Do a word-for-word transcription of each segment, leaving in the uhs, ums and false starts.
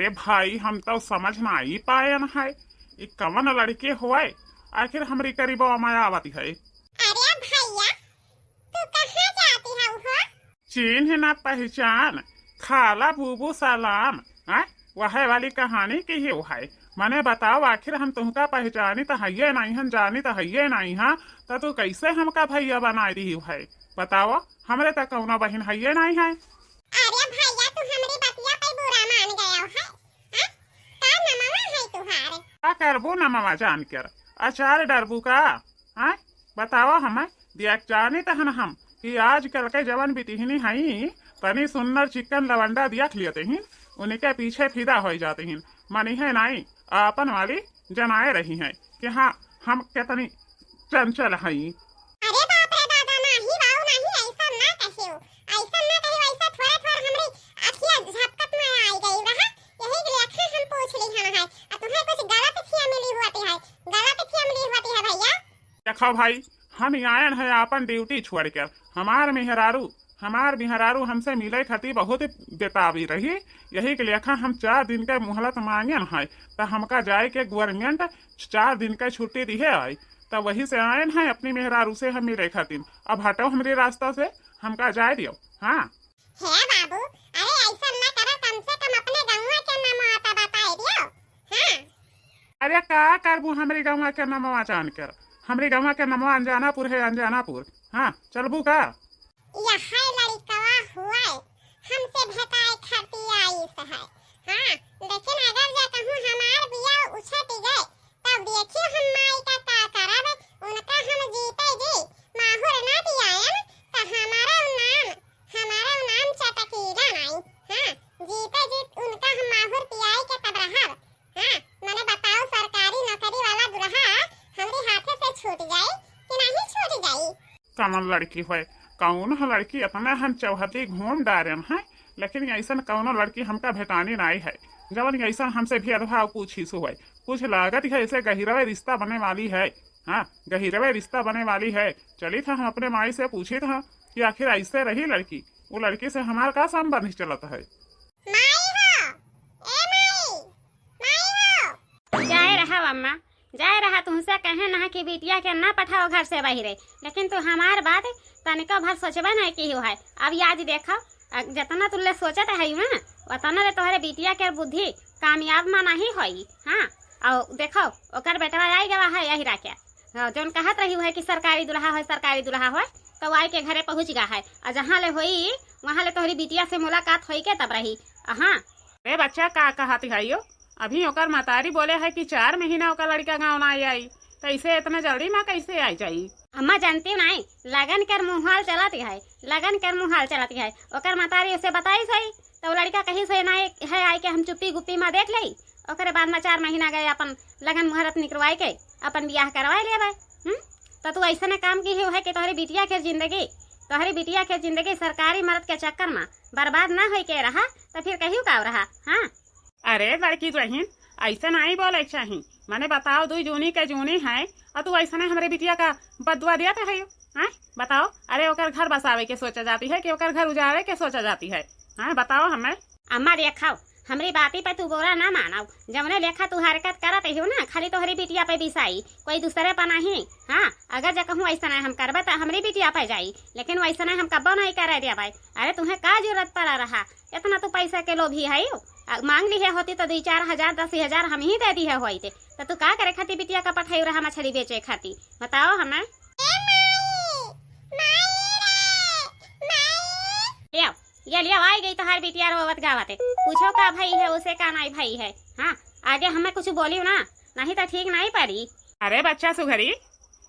ए भाई, हम तो समझ नाई पायन है, ई कवन लड़की होए, आखिर हमरी करीबवा मा आवत है। अरे भैया, तू कहाँ जाती हऊ हो? चिन्ह ना पहचान, खाला बूबू सलाम, हैं? वहे वाली कहानी की ही है। मने बताओ, आखिर हम तुहका पहचानी त हइये नाई हन, जानी त हइये नाई हन, त तू कैसे हमका भैया बनाई दिही है? बताओ, हमरे त कौनो बहिन हइये नाई है। अरे भैया, तू हमरी बतिया पे बुरा मान गया है, हैं? का नमवा है तुहार? का करबू नमवा जान कर? अचार डरबू का? हैं? बतावा हमें, देख जानी तहन हम कि आजकल के जवन बिटिहनी हई, तनी सुन्नर चिक्कन लवंडा देख लेते ही, उनके पीछे फिदा होइ जाते ही। मनिहे नाई, आपन वाली जनाए रही हैं कि हाँ, हम कितनी चंचल हई। अरे बाप रे दादा, नाही बाऊ, नाही, ऐसा ना कहियो, ऐसा ना कहियो, ऐसा थोड़े थोड़ हमरी अखिया झपकत में आई गई रहा, यही के लिए अखा हम पूछ ली हन है। आ तुम्हें कुछ गलत थिया मिली हुआ है, गलत थिया मिली हुआ है भैया। देखो भाई, हम आयन है आपन ड्यूटी छोड़ कर, हमार मेहरारू, हमार मेहरारू हमसे मिले खातिर बहुत बेताबी रही, यही के लेखा हम चार दिन के मोहलत मांगन है, त हमका जाए के गवर्नमेंट चार दिन के छुट्टी दिहे है, त वही से आयन है अपनी मेहरारू से हम मिले खातिर। अब हटो हमरे रास्ता से, हमका जाए दियो। हाँ। हे बाबू, अरे ऐसा ना करो, कम से कम अपने गौवा के नाम आता बताए दियो। हाँ। अरे का करबू हमरी गौवा के नमवा जान कर? हमरी गौवा के नमवा अंजानापुर है, अंजानापुर। हाँ, चलबू का? यह लड़िकवा हुए, हमसे भेटाए खाती आइस है। हाँ, लेकिन अगर जे कहूँ हमार बिया उछट गए, तब देखियो हम माई का का करब। उनका हम जीते जी माहुर ना पियाएम, त हमारा नाम, हमारा नाम चटकीला नाई। हाँ, जीते जी उनका हम माहुर पियाए के तब रहब। हाँ, मने बताओ, सरकारी नौकरी वाला दुल्हा हमरे हाथे से छूट जाई कि नहीं छूट जाई? कमन लड़की होए, कौन ह लड़की, इतना हम चौहद्दी घूम डारेन है, लेकिन ऐसन कौनो लड़की हमका भेटानी नाई है, जवन ऐसन हमसे भेदभाव पूछी सो होए। कुछ लागत है ऐसे गहिरवे रिश्ता बने वाली है। हाँ, गहिरवे रिश्ता बने वाली है। चलित ह हम अपने माई से पूछित ह कि आखिर ऐसे रही लड़की, वो लड़की से हमार का संबंध चलत है। माई हो, ए माई, माई हो। जाए रहा अम्मा, जाए रहा, तुमसे कहे ना कि बिटिया के ना पठाओ घर से बाहरे, लेकिन तू हमार बात तनिको भर सोचबे नहीं की है। अब आज देखो, अ, जितना तुल्ले सोचत है ना, उतना ले तोहरे बिटिया के बुद्धि कामयाब मा नहीं होई। हाँ, और देखो, ओकर बेटवा आई गवा है यही राके, हाँ, जौन कहत रही है कि सरकारी दुल्हा है, सरकारी दुल्हा है, तो आई के घरे पहुँच गा है। और जहाँ ले होई, वहाँ ले तोहरी बिटिया से मुलाकात होई के तब रही। हाँ। ए बच्चा, का कहत है यो? अभी ओकर मतारी बोले है कि चार महीना ओकर लड़का गाँव ना आई, तो इसे इतना जल्दी माँ कैसे आई जाई? अम्मा जानती हो नहीं, लगन कर मुहाल चलत है, लगन कर मुहाल चलत है। ओकर मतारी उसे बताई सही, तो वो लड़का कही सही ना है, आई के हम चुप्पी गुप्पी मा देख लई, ओकरे बाद मा चार महीना गए अपन लगन मुहूर्त निकरवाए के अपन बियाह करवाए लेबे। हम्म? तो तू ऐसने काम की है कि तोहरी बिटिया के जिंदगी, तोहरी बिटिया के जिंदगी सरकारी मर्द के चक्कर मा बर्बाद ना होई के रहा, तो फिर कहियो का रहा? हाँ। अरे बड़की दुल्हन, ऐसे नहीं बोले के चाही। मने बताओ, दुई जूनी के जूनी है और तू ऐसने हमरे बिटिया का बददुआ दिया तो है, हैं? बताओ, अरे ओकर घर बसावे के सोचा जाती है कि ओकर घर उजाड़े के सोचा जाती है, हैं? बताओ हमें। अम्मा देखो, हमरी बाती पे तू बुरा ना मानो, जवने लेखा तू हरकत करत हो ना, खाली तोहरी बिटिया पे बिसाई, कोई दूसरे पे नहीं। हाँ, अगर जे कहूँ ऐसा नहीं हम करबे तो हमरी बिटिया पे जाई, लेकिन वैसा नहीं हम कब्बो नहीं करे देबे। अरे तुम्हें का जरूरत पड़ा रहा, इतना तू पैसा के लोभी है, आ, मांग लिहे होती तो दुई चार हजार, दस हजार हम ही दे दिहे होइत, तो तू का करे खातिर बिटिया का पठाई रहा मछली बेचे खातिर, बताओ हमें। ए माई, माई रे, माई। लियाओ, ये लियाओ, आई गई तोहार बिटिया रोवत गावत। पूछो का भई है, उसे का नाई भई है। हाँ, आगे हमें कुछ बोलियो ना, नहीं तो ठीक नहीं पड़ी। अरे बच्चा सुघरी,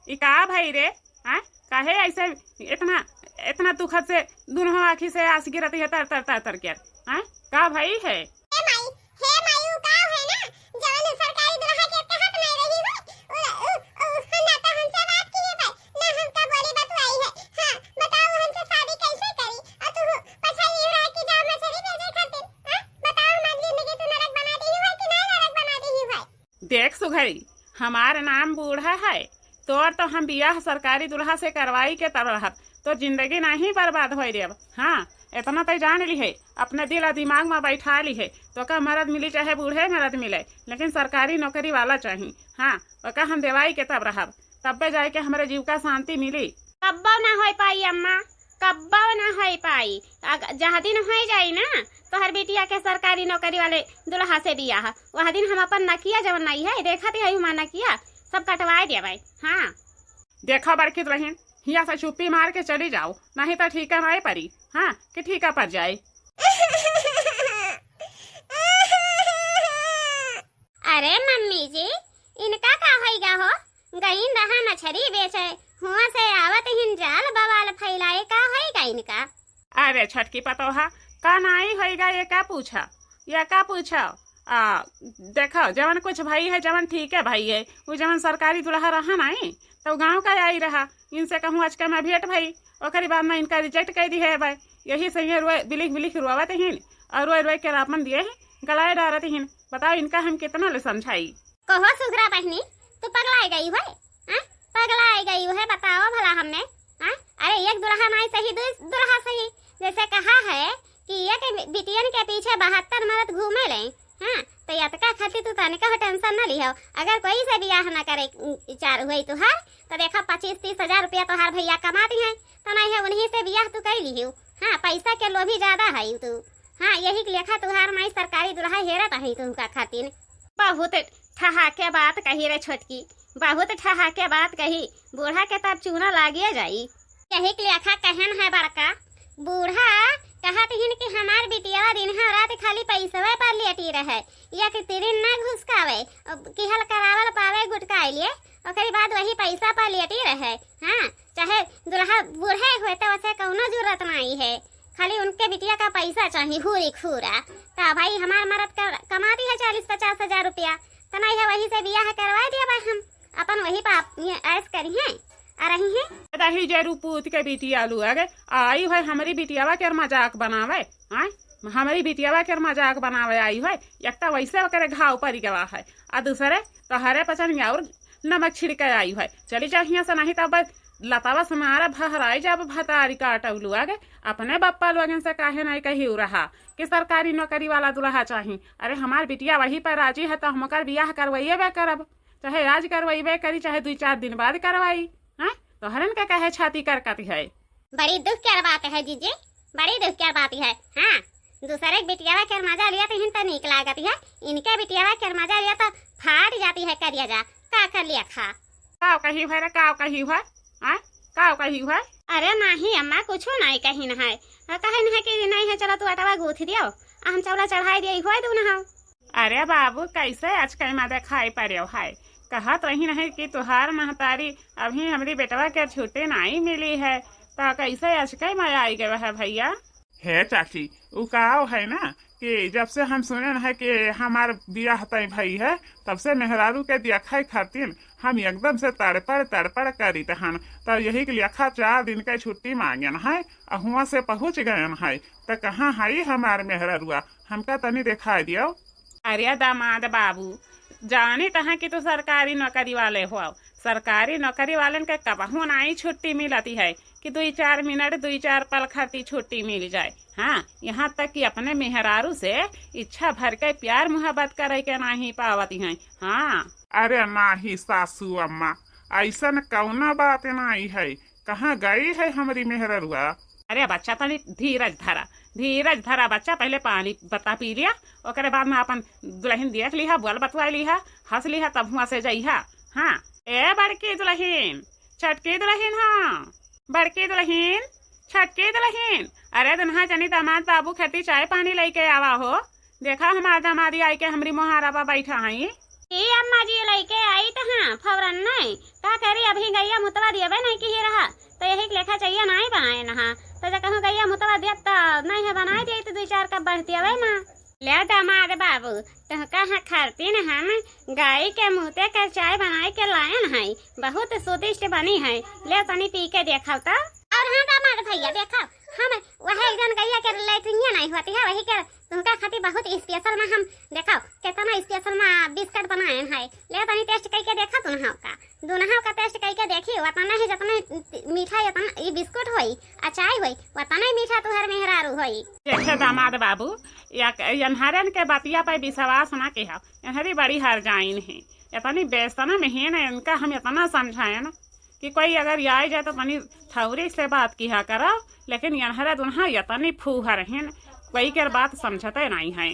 ई का भई रे? हाँ, काहे ऐसे इतना, इतना दुखद से दुनों आँखी से आँस गिरत है तर तर तर तर के? हाँ, का भई है? हे माई, हे माई, उ का है ना, जवन उ सरकारी दुल्हा के कहत नहीं रही हो, उ, उ, उ, ना तो हमसे बात की है भाई, ना हमका बोली बतवाई है। हाँ, बताओ हमसे शादी कैसे करी? और तू पछाई रहा कि जा मछली बेचे खातिर, हाँ? बताओ हमारी जिंदगी तू नरक बना दी है कि नहीं नरक बना दी है? देख सुघरी, हमार नाम बूढ़ा है, तोर तो हम बियाह सरकारी दुल्हा से करवाई के तब रहब, तोर जिंदगी नहीं बर्बाद होए देब। हाँ, इतना तो जान लिहे, अपने दिल और दिमाग में बैठा लिहे, तोका मरद मिली चाहे बूढ़े मरद मिले, लेकिन सरकारी नौकरी वाला चाही। हाँ, ओका हम देवाई के तब रहब, तब्बे जाए के हमरे जीव का शांति मिली। कब्बो ना होई पाई अम्मा, कब्बो ना होई पाई। अग-, जह दिन होई जाई ना तोहर बिटिया के सरकारी नौकरी वाले दुल्हा से बियाह, वह दिन हम अपन नकिया जवन नहीं है, देखत ही हमार नकिया, सब कटवाए देबै। हाँ। देखो बड़की दुल्हन, हिया से चुप्पी मार के चली जाओ, नहीं तो ठीका नाई परी। हाँ, कि ठीका पर जाए। अरे मम्मी जी, इनका का होइगा हो? गईन रहा मछरी बेचे, हुआ से आवत हिन जाल बवाल फैलाए, का होइगा इनका? अरे छोटकी पतोहा, का नाई होइगा, ये का पूछा, ये का पूछा? आ, देखो, जवन कुछ भई है, जवन ठीक है भई है, वो जवन सरकारी दुल्हा रहा नाई, तो गाँव का आई रहा, इनसे कहूँ आज का मैं भेंट भई, ओकरी बाद में इनका रिजेक्ट कर दी है भाई। यही से ये रोए, बिलिख बिलिख रोवत हिन और रोए रोए के रापन दिए हैं, गलाए डारत हिन। बताओ, इनका हम कितना ले समझाई? कहो सुघरा बहनी, तू पगलाए गई है? हाँ? पगलाए गई है, बताओ भला हमने। हाँ? अरे, एक दुल्हा नाई सही, दो दुल्हा सही। जैसे कहा है कि एक बिटियन के पीछे बहत्तर मरद घूमे ले। हाँ, तो यतका खातिर तू तनिका हो टेंशन न लिहो। अगर कोई से बियाह न करे, उम, विचार हुई तुहार, तो देखा, पच्चीस तीस हजार रुपया तोहार भैया कमाती हैं, तो नहीं है, उन्हीं से बियाह तू कर लिहो। हाँ, पैसा के लोभी ज्यादा है तू। हाँ, यही के लेखा तुहार माई सरकारी दुल्हा हेरत है तुमका खातिर। बहुत ठहाके बात कही रे छोटकी, बहुत ठहाके बात कही। बूढ़ा के तब चूना लागिए जाई। यही के लेखा कहन है बड़का। बूढ़ा कहत हिन कि हमार बिटियावा दिन है रात खाली पैसवे पर लेटी रहे, एक तिरिन ना घुसकावे, अब किहल करावल पावे गुटकाए लिए, ओकरी बाद वही पैसा पर लेटी रहे। हाँ, चाहे दुल्हा बूढ़े हुए तो उसे कौनो जरूरत नहीं है, खाली उनके बिटिया का पैसा चाही, हूरी खूरा। तो भाई, हमार मरद का कमाती है चालीस पचास हजार रुपया, तो नहीं है, वही से बियाह करवा दिया भाई हम, अपन वही पाप ये ऐश करी हैं, आ रही हैं। दही जरू पूत के बिटिया लुआ गए, आई है हमरी बिटियावा के मजाक बनावे, हाँ, हमरी बिटियावा के मजाक बनावे आई है। एक तो वैसे ओकरे घाव परी गवा है, आ दूसरे तोहरे पचन और नमक छिड़के आई है। चली जाओ हियाँ से, नहीं तब लतावा से मारा भहराई जाब भतारी काटब लुआ गए। अपने बप्पा लोगन से काहे नहीं कही रहा कि सरकारी नौकरी वाला दुल्हा चाही। अरे, हमार बिटिया वही पर राजी है, तो हम ओकर बियाह करवाइए बे करब, चाहे आज करवाइबे करी, चाहे दुई चार दिन बाद करवाई। हैं? तोहरन के कहे छाती करकत है? बड़ी दुख के बात है जीजी, बड़ी दुख के बात है। हाँ, दूसरे के बिटियावा के मजा लिया तो इनका नीक लागत है, इनके बिटियावा के मजा लिया तो फाट जाती है करिया जा। का कर लिया खा? काव कही है रे, काव कही है? आय, काव कही है? अरे नाही अम्मा, कुछो नाही कहिन है। आ, कहिन है कि नहीं है, चलो तू अटवा गूँथ दियो, आ हम चौला चढ़ाई दिए, होए दू नहाओ। अरे बाबू, कैसे अचकई मा देखाई पड़्यो है? कहत रही नहीं कि तुहार महतारी अभी हमरी बेटवा के छुट्टी नहीं मिली है, तो कैसे अचकई मा आई गए है भैया? हे चाची, उ काव है ना कि जब से हम सुनेन है कि हमार बियाह तय भई है, तब से मेहरारू के देखे खातिर हम एकदम से तड़पड़ तड़पड़ करित हन। तो यही के लेखा चार दिन के छुट्टी मांगेन है, आ हुआं से पहुँच गएन है। तो कहाँ है हमार मेहरारुआ? हमका तनी देखाई दियो। अरे दामाद बाबू, जानी तहाँ कि तू सरकारी नौकरी वाले हो, सरकारी नौकरी वालन के कबहू नाई छुट्टी मिलती है कि दुई चार मिनट, दुई चार पल खातिर छुट्टी मिल जाए। हाँ, यहाँ तक कि अपने मेहरारू से इच्छा भर के प्यार मोहब्बत करे के नाही पावती हैं। हाँ। अरे नाही सासू अम्मा, ऐसन कौनो बात नाही है। कहाँ गई है हमरी मेहररुआ? अरे बच्चा, तनी धीरज धरा, धीरज धरा बच्चा, पहले पानी बता पी लिया, ओकरे बाद में अपन दुल्हन देख लिहा, बोल बतुआ लिहा, हंस लिहा, तब हुआ से जइहा। हाँ, ए बड़की दुल्हन, छोटकी दुल्हन, हाँ, बड़की दुल्हन, छोटकी दुल्हन, अरे दुन्हा जनी दामाद बाबू खातिर चाय पानी लइके आवा हो। देखा, हमार दामादी आई के हमरी मोहारा पा बैठा हई। ई अम्मा जी लइके आई त हाँ, फौरन नहीं। का करी, अभी गैया मुतवा दियबे नहीं किही रहा, तो यही के लेखा चाहिए नहीं बनाए नहा। तो जब कहूँ गैया मुतवा दिया, तो नहीं है बनाए दिए, तो दुई चार कप बढ़ दियबे ना। ले दामाद बाबू, तुहका हाँ खातिर हम गाय के मुते के चाय बनाए के लायन है, बहुत स्वादिष्ट बनी है। ले तनी पी के देखब तो। और हाँ दामाद भैया, देखो, हम वह एक जन गैया के लेटरिंगे नहीं होती है, वही के तुमका खातिर बहुत स्पेशल में हम, देखो, कितना स्पेशल में बिस्किट बनाए हैं। ले तनी टेस्ट करके देखा तुम, हाँ का। दुनहा का टेस्ट कइके देखी, वतना ही जतना मीठा यतना ई बिस्कुट होई, अचाई होई, वतना ही मीठा तुहर मेहरारू होई। देखे दामाद बाबू, या यन्हरन के बतिया पे विश्वास ना किहा, यन्हरी बड़ी हरजाइन है। यतनी बेसना में है ना, इनका हम यतना समझाए ना कि कोई अगर आइ जाए तो तनी थौरी से बात किहा करो, लेकिन यन्हरा दुनहा यतनी फूहर हैं, कोई के बात समझते नहीं हैं।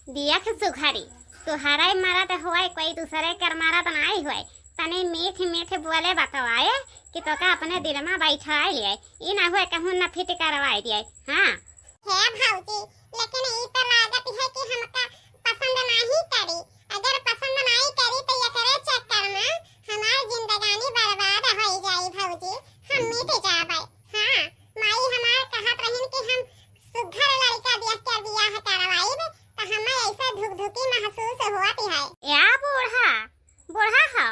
देख सुघरी, तुहरे मरद होए, कोई दूसरे के मरद नाई होए, तनी मीठ मीठ बोले बतवाए कि तोका अपने दिल में बैठाए लिए, ई ना हुए कहूँ न फिट करवाए दिए। हाँ। हे भौजी, लेकिन ई तो लागत है कि हमका पसंद नहीं करी। अगर पसंद नहीं करी तो एकरे चक्कर में हमार जिंदगानी बर्बाद हो जाई भौजी, हम मिट जाबे। हाँ, माई हमार कहत रहिन कि हम सुघर लड़का देख के बियाह करवाइब, तो हमें ऐसा धुकधुकी महसूस होत है। या बूढ़ा, बूढ़ा हो,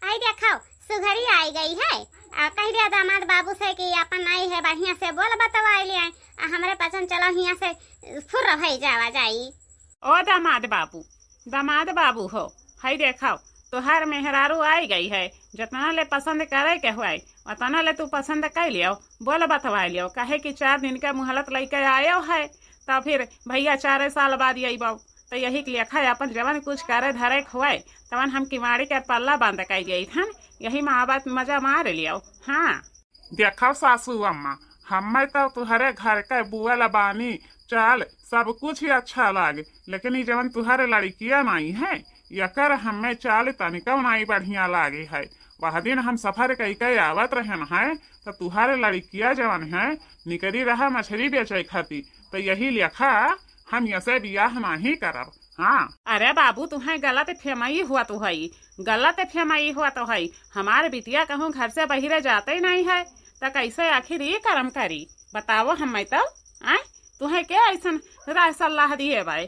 आई देखो, सुघरी आई गई है। आ कह दिया दामाद बाबू से कि अपन आई है, बढ़िया से बोल बतवाई ले आई। आ हमरे पसंद चलो हियाँ से फुर्र भई जावा जाई। ओ दामाद बाबू, दामाद बाबू हो, हई देखो, तोहार मेहरारू आई गई है। जतना ले पसंद करे के हुआई, उतना ले तू पसंद कर लियो, बोल बतवा लियो, काहे कि चार दिन के मुहलत लइके आयो है, तो फिर भैया चारे साल बाद अइबो, तो यही के लेखा अपन जवन कुछ करे धरे के हुआई, तवन हम किमाड़ी के पल्ला बंद कर दिए हन, यही में आबत मजा मार लियो। हाँ। देखो सासू अम्मा, हमें तो तुहरे घर के बुअल बानी, चाल सब कुछ ही अच्छा लागे, लेकिन ई जवन तुहरे लड़किया नाई है, यकर हमें चाल तनिको नाई बढ़िया लागे है। वह दिन हम सफर कइके आवत रहन है, तो तुहरे लड़किया जवन है, निकरी रहा मछली बेचे खातिर, तो यही लेखा हम यसे बियाह नाहीं करब। हाँ। अरे बाबू, तुहें गलत फेमई हुआ तो हई, गलत फेमई हुआ तो हई। हमार बिटिया कहूँ घर से बहिरे जाते ही नहीं है, त कैसे आखिर ई करम करी? बताओ हमें तो, आय? तुहें के ऐसन राय सलाह दिए बाय?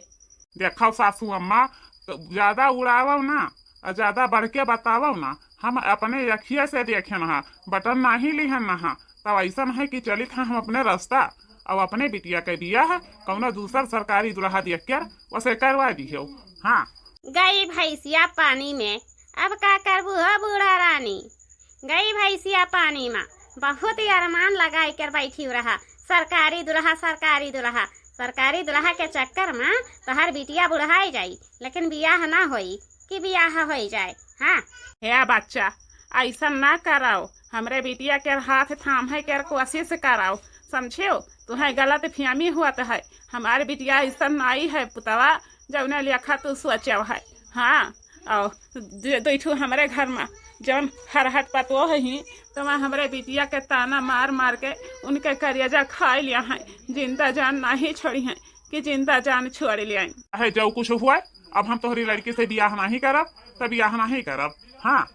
देखो सासू अम्मा, तो ज्यादा उड़ावो ना, और ज्यादा बढ़ के बतावो ना। हम अपने अखिए से देखेन हा, बटन नहीं लिहन हा, तब ऐसन है कि चलित है हम अपने रास्ता, और अपने बिटिया के बियाह कौनो दूसर सरकारी दुल्हा देख कर वसे करवा दियो। हाँ। गई भैंसिया पानी में, अब का करबू हो बूढ़ा रानी? गई भैंसिया पानी में, बहुत ही अरमान लगाई कर बैठी रहा, सरकारी दुल्हा, सरकारी दुल्हा, सरकारी दुल्हा के चक्कर में तोहर बिटिया बुढ़ाई जाई, लेकिन बियाह ना होई कि बियाह होई जाए। हाँ। हे बच्चा, ऐसन ना कराओ, हमरे बिटिया के हाथ थामे के कोशिश कराओ, समझियो? तुहें गलत फहमी हुआ तो है, हमार बिटिया ऐसन नाई है पुतवा, जौने लेखा तू सोचव है। हाँ, और दु-, दुई ठो हमरे घर में जौन हरहट पतोह ही, तो वहाँ हमरे बिटिया के ताना मार मार के उनके करेजा खाए लिया है, जिंदा जान नहीं छोड़ी है कि जिंदा जान छोड़ लिया है। चाहे जो कुछ हुआ, अब हम तोहरी लड़की से बियाह नहीं करब, त बियाह नहीं करब। हाँ।